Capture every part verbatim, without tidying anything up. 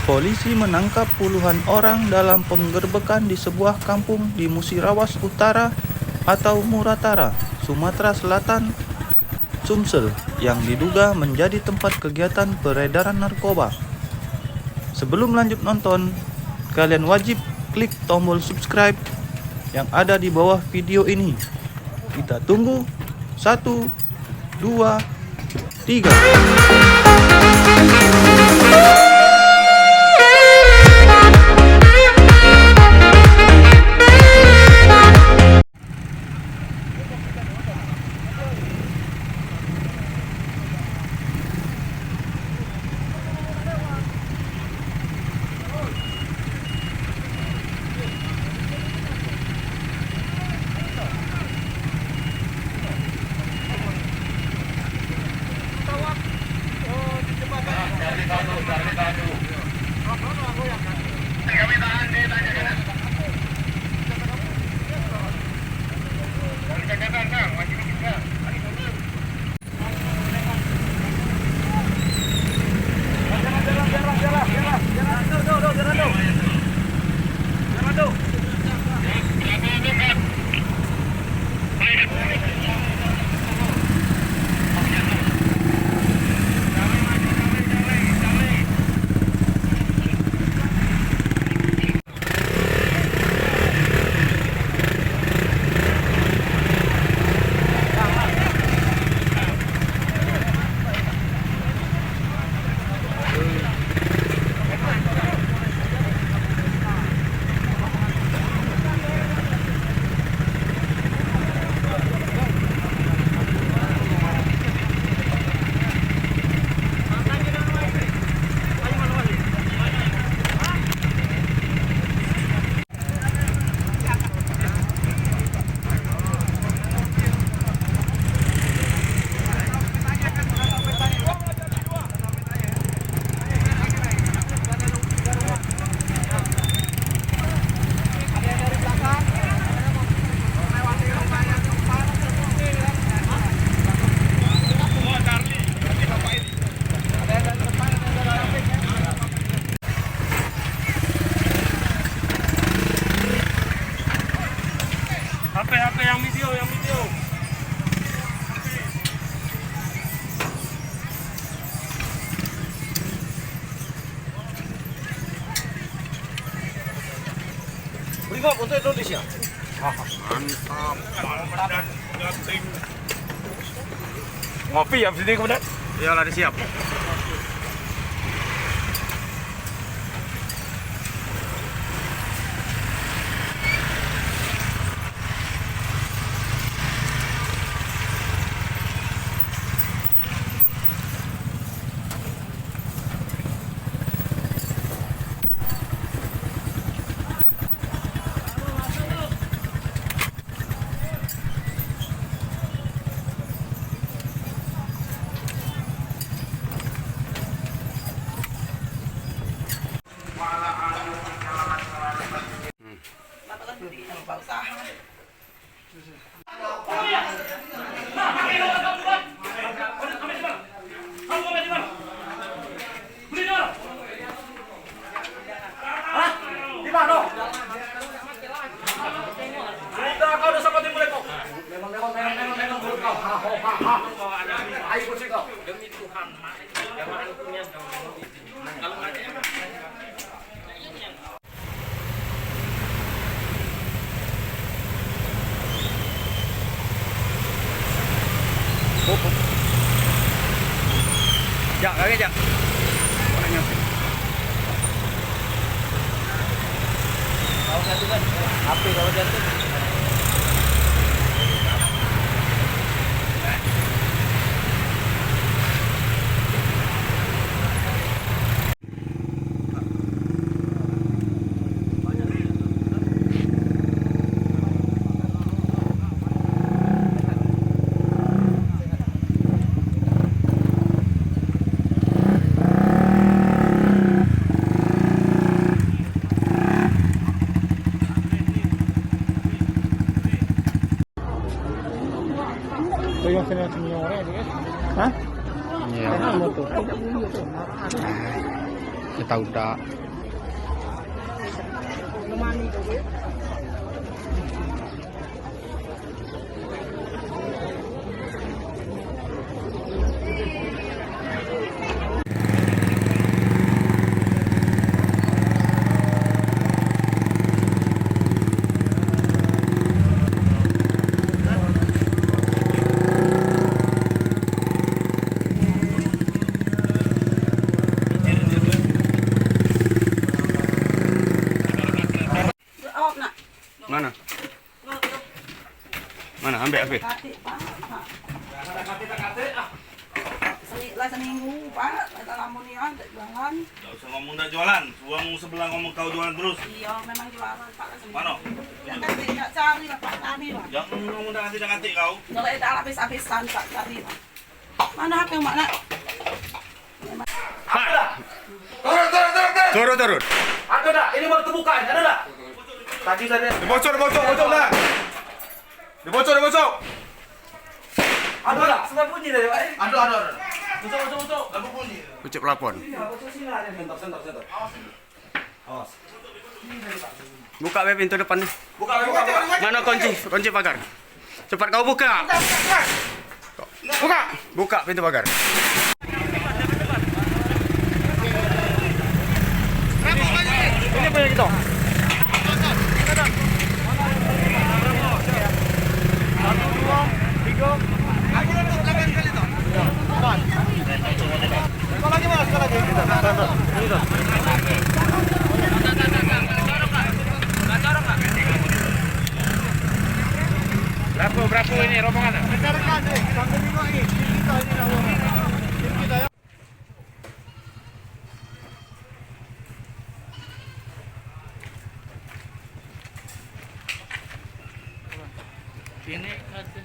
Polisi menangkap puluhan orang dalam penggerbekan di sebuah kampung di Musirawas Utara atau Muratara, Sumatera Selatan, Sumsel, yang diduga menjadi tempat kegiatan peredaran narkoba. Sebelum lanjut nonton, kalian wajib klik tombol subscribe yang ada di bawah video ini. Kita tunggu. Satu, dua, tiga. Ape, ape yang video, yang video? Bringop untuk Indonesia. Mantap. Ngopi ya abis ini, Komandan? Iyalah, dah siap. Hah? Di mano? Cerita kau dah sampai timbul kau. Memang, memang, memang, memang, memang mulut kau. Ha, ha, ha, ha. Ayo, kucing kau. Demi Tuhan, Mak. Jangan aku nian kau. Kalau ada yang Jak, lari jak. Kau jatuh kan? Apa kau jatuh? Hah? Iya. Tahu tak? Mana? Mana? Ambek ape? Katik, Pak. Semi-, lah seminggu, Pak. Lah lamo nian dak jualan. Dak usah ngomong dak jualan. Wong sebelah ngomong kau jualan terus. Iyo, memang jualan, Pak, lah seminggu. Mano? Dak katik, dak cari lah, Pak, tadi, Pak. Jangan ngomong dak katik, dak katik kau. Kalau dak habis-habisan, Pak, cari, Pak. Mano H P Mak, nak? Pak. Turun, turun, turun, turun. Turun, turun. Ado dak? Ini baru tebuka ini, ado dak? Tadi tadi. Dia bocor, dia bocor, bocor dah. Dia bocor, dia bocor. Ado dak? Sudah bunyi tadi, Pak, eh? Ado, ado, ado. Bocor, bocor, bocor. Dah bunyi. Ucap pelapon. Sini, bocor sini lah, ada. Sensor, sensor, sensor. Awas, sensor. Awas. Buka be pintu depan ni. Buka, buka, buka. Mano kunci? Kunci pagar. Cepat kau buka. Buka. Buka pintu pagar. Ini punya kita. Satu, dua, tiga. Empat. Sekali lagi, Mas, sekali lagi. Ini tuh. Berapa, berapa ini rombongan? Rekan-rekan, eh, sambil tengok ni. Tim kita ini dah, Bang. Tim kita, ya. Ini ada.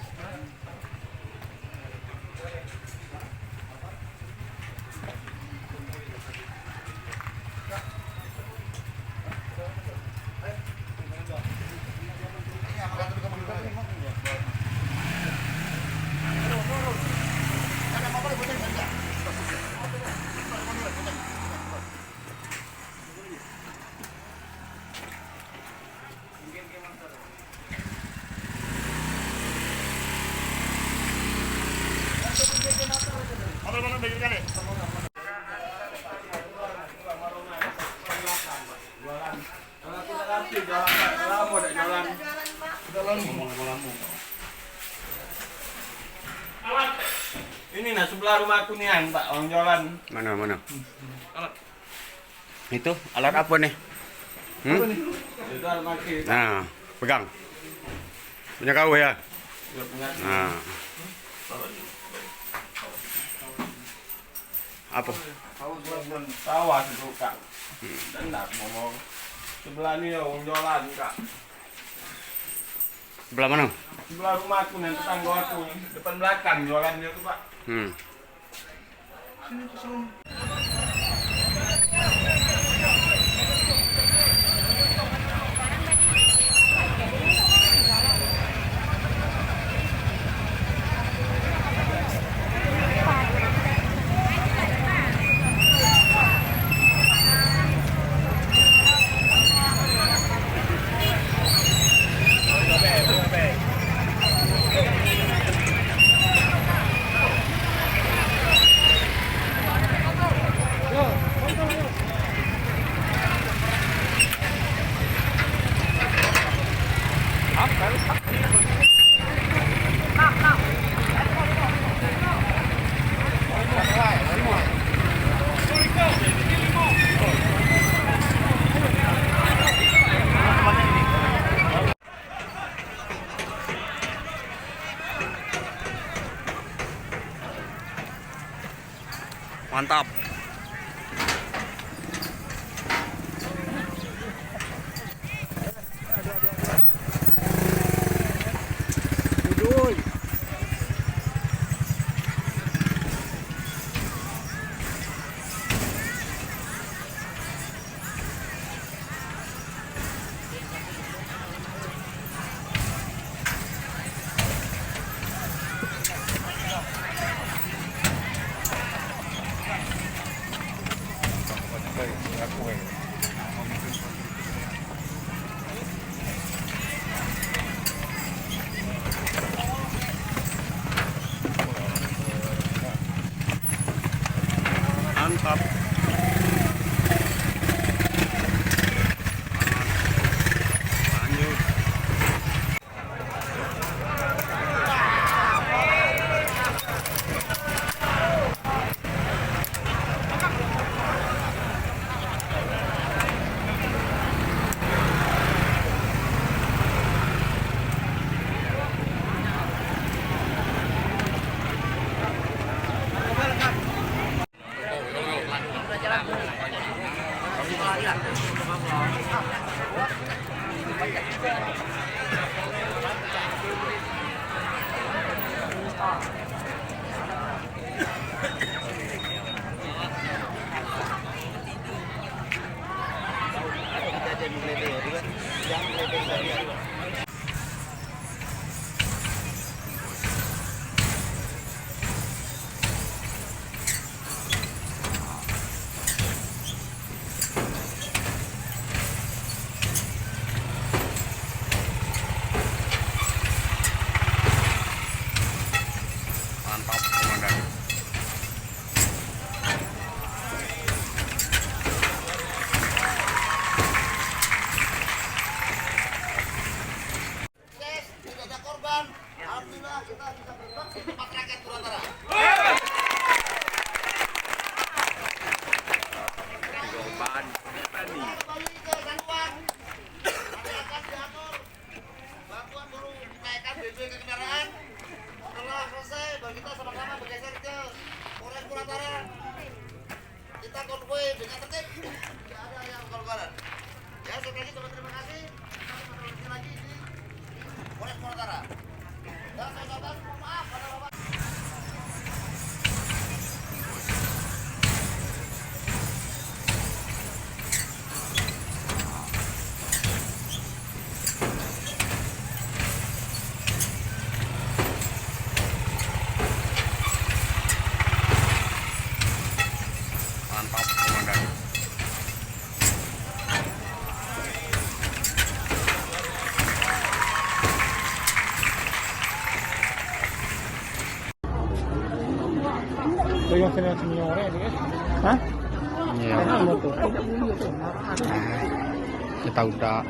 Ini nah sebelah rumahku nian, Pak, orang jualan. Mana, mana? Itu alat apa nih? Hmm? Itu alat maki. Nah, pegang. Punya kau ya? Ya, punya. Nah. Apa? Kau jualan sawah tu, Kak. Hmm. Dan nak ngomong. Sebelah ni ya, wong jualan, Kak. Sebelah mana? Sebelah rumah aku, nih, tetangga aku. Depan belakang jualan dia tu, Pak. Hmm. Mantap. Mantap. Lanjut. Mantap, Komandan. Sukses, tidak ada korban. Alhamdulillah, kita bisa berbakti kepada rakyat Purantara. Korban. Kembali ke Sanuan. Masyarakat diatur. Bantuan dulu, naikkan B B ke kendaraan. Setelah selesai, baru kita sama-sama bergeser ke Polres Purantara. Kita konvoi dengan tertib, tidak ada yang ugal-ugalan. Ya, sekali lagi, coba terima kasih. Kita ketemu lagi di Polres Purantara. Dan saya ucapkan mohon maaf pada Bapak. Mantap, Komandan. Hah? Iya. Kita udah.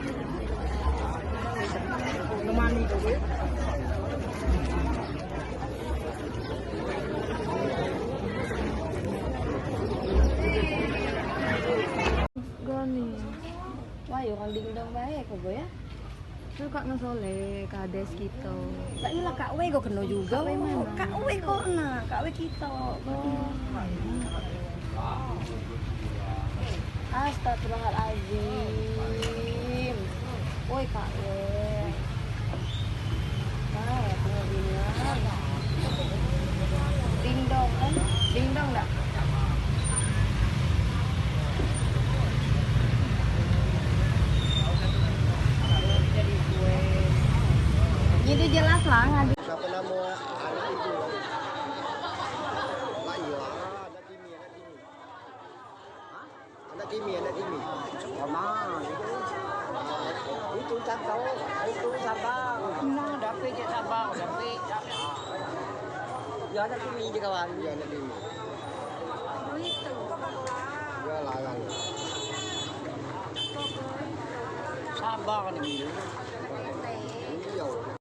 Goni. Wah, yo orang dingdong bae kok, Boy, ya. Tu Kak Ngesoleh, kades kito. Lah, iyalah, Kak We kok keno jugo. Kak We mano? Kak We kok nah, Kak We kito. Astagfirullahalazim. Woi, Kak We. Dingdong kan? Dingdong dak? Jadi jelas lah ngadu. Siapa nama anak itu? Lah iya, anak Dini, anak Dini. Hah? Anak Dini, anak Dini. Sama. Itu cakau, itu Sabang. Nah, dapet je Sabang, dapet. Ya, anak Dini je kawan, ya, anak Dini. Ya, larang. Sabang ni. Iya.